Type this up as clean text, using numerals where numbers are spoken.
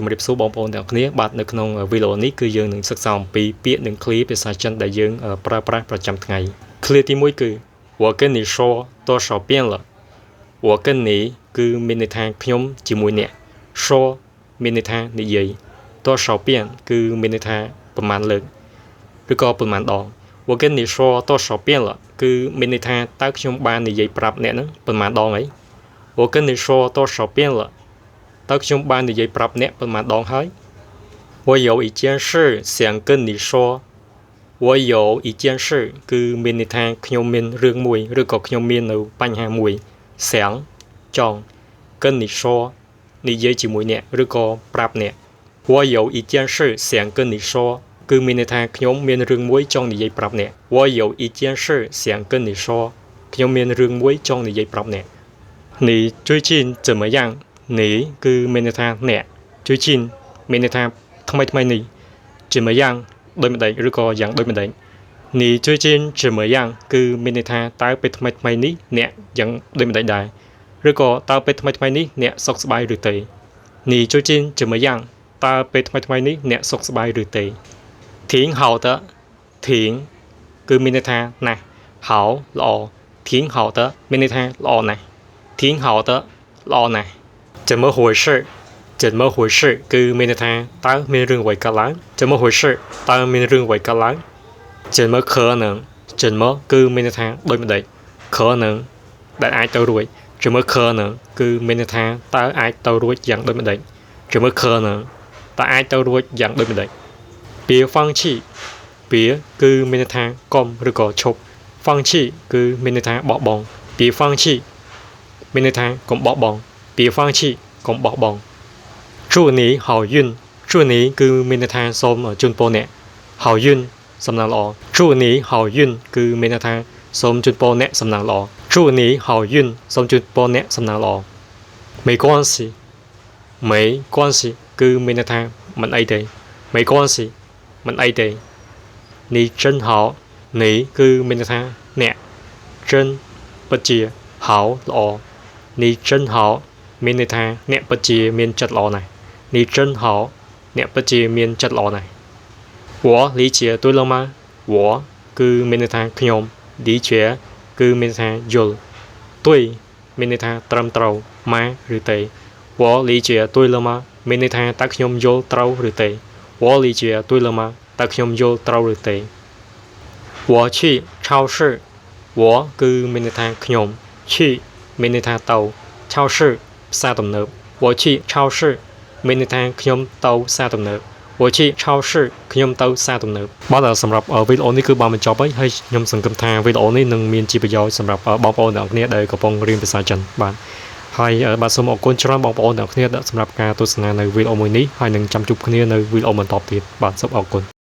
ជំរាបសួរបងប្អូនទាំងគ្នាបាទនៅក្នុងវីដេអូនេះគឺយើងនឹងសិក្សាអំពីពាក្យនិងឃ្លាភាសាចិនដែលយើងប្រើប្រាស់ប្រចាំថ្ងៃឃ្លាទី1គឺ我跟你说多少遍了我跟你គឺមានន័យថាខ្ញុំជាមួយអ្នក说មានន័យថានិយាយ多少遍គឺមានន័យថាប្រមាណលើកឬក៏ប្រមាណដង我跟你说多少遍了គឺមានន័យថាតើខ្ញុំបាននិយាយប្រាប់អ្នកហ្នឹងប្រមាណដងអី我跟你说多少遍了តើខ្ញុំបាននិយាយប្រាប់អ្នកប៉ុន្មានដងហើយ我有一件事想跟你说我有一件事គឺមានន័យថាខ្ញុំមានរឿងមួយឬក៏ខ្ញុំមាននៅបញ្ហាមួយ想ចង់跟你说និយាយជាមួយអ្នកឬក៏ប្រាប់អ្នក我有一件事想跟你说គឺមានន័យថាខ្ញុំមានរឿងមួយចង់និយាយប្រាប់អ្នក我有一件事想跟你说ខ្ញុំមានរឿងមួយចង់និយាយប្រាប់អ្នក你最近怎么样你គឺមានន័យថាអ្នក最近មានន័យថាថ្មីថ្មីនេះ怎么样ដូចម្ដេចឬក៏យ៉ាងដូចម្ដេច你最近怎么样គឺមានន័យថាតើពេលថ្មីថ្មីនេះអ្នកយ៉ាងដូចម្ដេចដែរឬក៏តើពេលថ្មីថ្មីនេះអ្នកសុខសប្បាយឬទេ你最近怎么样តើពេលថ្មីថ្មីនេះអ្នកសុខសប្បាយឬទេ挺好的挺គឺមានន័យថាណាស់好ល្អ挺好的មានន័យថាល្អណាស់挺好的ល្អណាស់怎么回事怎么回事គឺមានន័យថាតើមានរឿងអ្វីកើតឡើង怎么回事តើមានរឿងអ្វីកើតឡើង怎么可能怎么គឺមានន័យថាដូចម្ដេច可能ដែលអាចទៅរួច怎么可能គឺមានន័យថាតើអាចទៅរួចយ៉ាងដូចម្ដេច怎么可能តើអាចទៅរួចយ៉ាងដូចម្ដេច别放弃别គឺមានន័យថាកុំឬក៏ឈប់放弃គឺមានន័យថាបោះបង់别放弃មានន័យថាកុំបោះបង់别放弃កុំបោះបង់祝你好运祝你គឺមានន័យថាសូមជូនពរអ្នក好运សំណាងល្អ祝你好运គឺមានន័យថាសូមជូនពរអ្នកសំណាងល្អ祝你好运សូមជូនពរអ្នកសំណាងល្អ没关系没关系គឺមានន័យថាមិនអីទេ没关系មិនអីទេ你真好你គឺមានន័យថាអ្នក真ពិតជា好ល្អ你真好មានន័យថាអ្នកពិតជាមានចិត្តល្អណាស់你真好អ្នកពិតជាមានចិត្តល្អណាស់我理解对了吗我គឺមានន័យថាខ្ញុំ理解គឺមានន័យថាយល់对មានន័យថាត្រឹមត្រូវ吗ឬទេ我理解对了吗មានន័យថាតើខ្ញុំយល់ត្រូវឬទេ我理解对了吗តើខ្ញុំយល់ត្រូវឬទេ我去超市我គឺមានន័យថាខ្ញុំ去មានន័យថាទៅ超市ផ្សារទំនើប我去超市មានន័យថាខ្ញុំទៅផ្សារទំនើប我去超市ខ្ញុំទៅផ្សារទំនើបបាទសម្រាប់វីដេអូនេះគឺបានបញ្ចប់ហើយហើយខ្ញុំសង្ឃឹមថាវីដេអូនេះនឹងមានជាប្រយោជន៍សម្រាប់បងប្អូនទាំងអស់គ្នាដែលកំពុងរៀនភាសាចិនបាទហើយបាទសូមអរគុណច្រើនបងប្អូនទាំងអស់គ្នាសម្រាប់ការទស្សនានៅវីដេអូមួយនេះហើយនឹងចាំជួបគ្នានៅវីដេអូបន្តទៀតបាទសូមអរគុណ។